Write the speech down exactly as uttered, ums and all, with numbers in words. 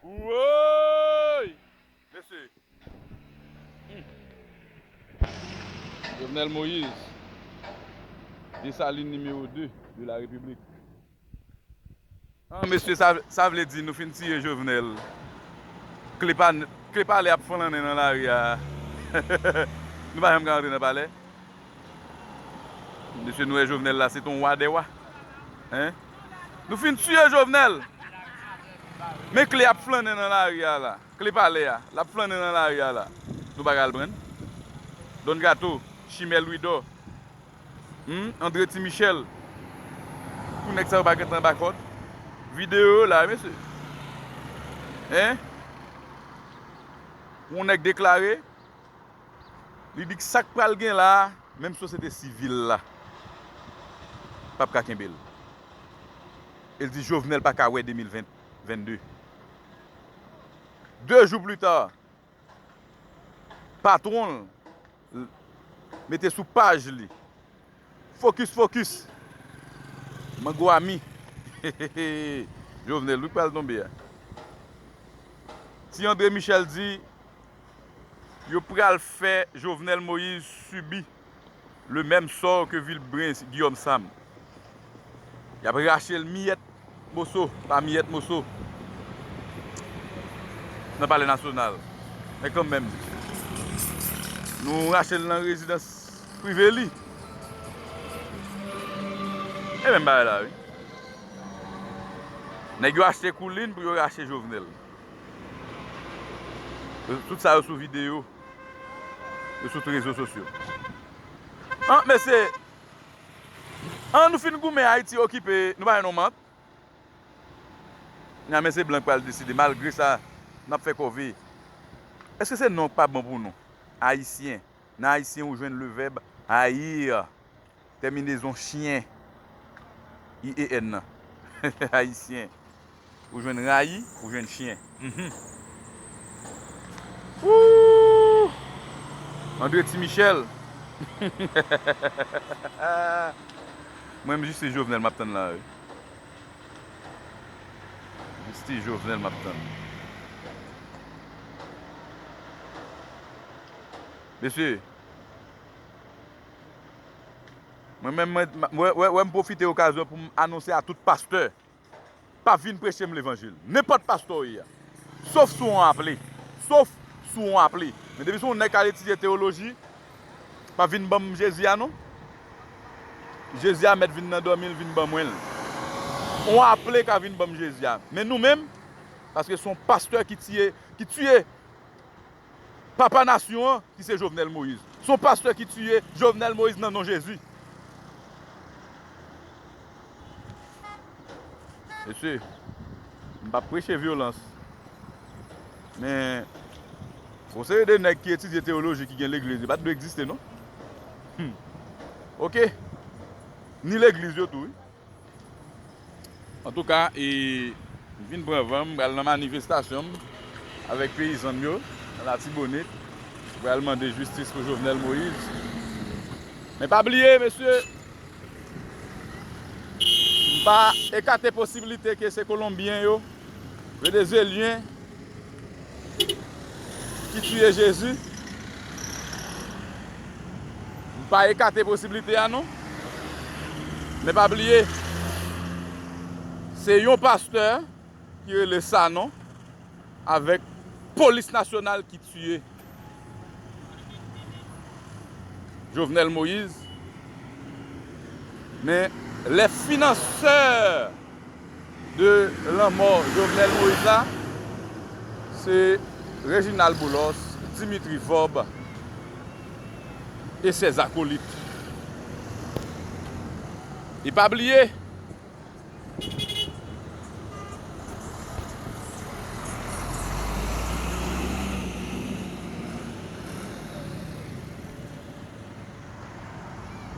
Woy! Mesye. Hmm. Jovenel Moïse, Desalin nimewo de de la Repiblik. An, mesye, sa, sa vle di nou fin tiye Jovenel. Kle pa, kle palè ap flannen nan lari a. Nou pa janm ka antre nan palè. Mesye, nou wè Jovenel la, se t on wa dè wa. Hein? Nou fin tiye Jovenel. Men kle ap flannen nan lari a la. Kle palè a, l ap flannen nan lari a la. Nou pa ka al pran l. Don Gato, Chimè Lwidò, hmm, André Ti Michel. Pou nèg sa yo pa gentan anba kòd. Videyo yo la, mesye. Hein? Yon nèg deklare, li di k sa k pral gen la a, menm sosyete sivil la p ap ka kenbe l. E l di Jovenel pa ka wè de mil ven, vennde. De jou pli ta, patwon l mete sou paj li, fokis, fokis. Mango ami. Jovenel wi pral tonbe a. Ti André Michel di yo pral fè Jovenel Moïse sibi le menm sò ke Vilbrun Guillaume Sam. Y ap rache l miyèt moso pa miyèt moso nan Palè Nasyonal. Men kanmenm, nou rache l nan rezidans prive li. E menm bagay la, wi. Nèg yo achte koulin pou yo rache Jovenel. Tout sa yo sou videyo. Yo sou tout rezo sosyo. An, mesye, an nou fin goumen Ayiti okipe, nou pa jwenn yon mant. Nan men se blan k pral deside, malgre sa, n ap fè kòve. Èske se non k pa bon pou nou? Ayisyen. Nan ayisyen, ou jwenn le vèb haïr, tèminezon chyen, I E N nan. Ayisyen. Ou jwenn rayi, ou jwenn chyen. Mhm. Wouh! André Ti Michel. Mwen menm jistis Jovenel m ap tann la, wi. Jistis Jovenel m ap tann. Mesye, mwen menm, mwen, mwen, mwen, mwen, m pwofite okazyon pou m anonse a tout pastè, pa vin preche m levanjil. Nenpòt pastè w ye a. Sof si w on aple. Sof si w on aple. Men depi se yon nèg k al etidye teyoloji, pa vin ban m Jezi a non. Jezi a mèt vin nan dòmi l, vin ban mwen l. On aple ka vin ban m Jezi a. Men nou menm, paske se yon pastè ki tiye, ki tiye papa nasyon an, ki se Jovenel Moïse. Se yon pastè ki tiye Jovenel Moïse nan non Jezi. Mesye, m p ap preche vyolans. Men, yon seri de nèg ki etidye teyoloji ki gen legliz, yo pa t dwe egziste, non. Hmm. Oke. Ni legliz yo tou, wi. Antouka, e, m vin pran van, m pral nan manifestasyon m avèk peyizan m yo, nan Latibonit. M pral mande jistis pou Jovenel Moïse. Men pa bliye, mesye, m pa ekate posiblite ke se Kolonbyen yo, Venezyelyen, ki tiye Jezi. M pa ekate posiblite a non. Men pa bliye, se yon pastè ki rele Sanon avèk polis nasyonal ki tiye Jovenel Moïse. Men les financeurs de lanmò Jovenel Moïse la, se Reginald Boulos, Dimitri Vorbe e ses acolytes. E pa bliye,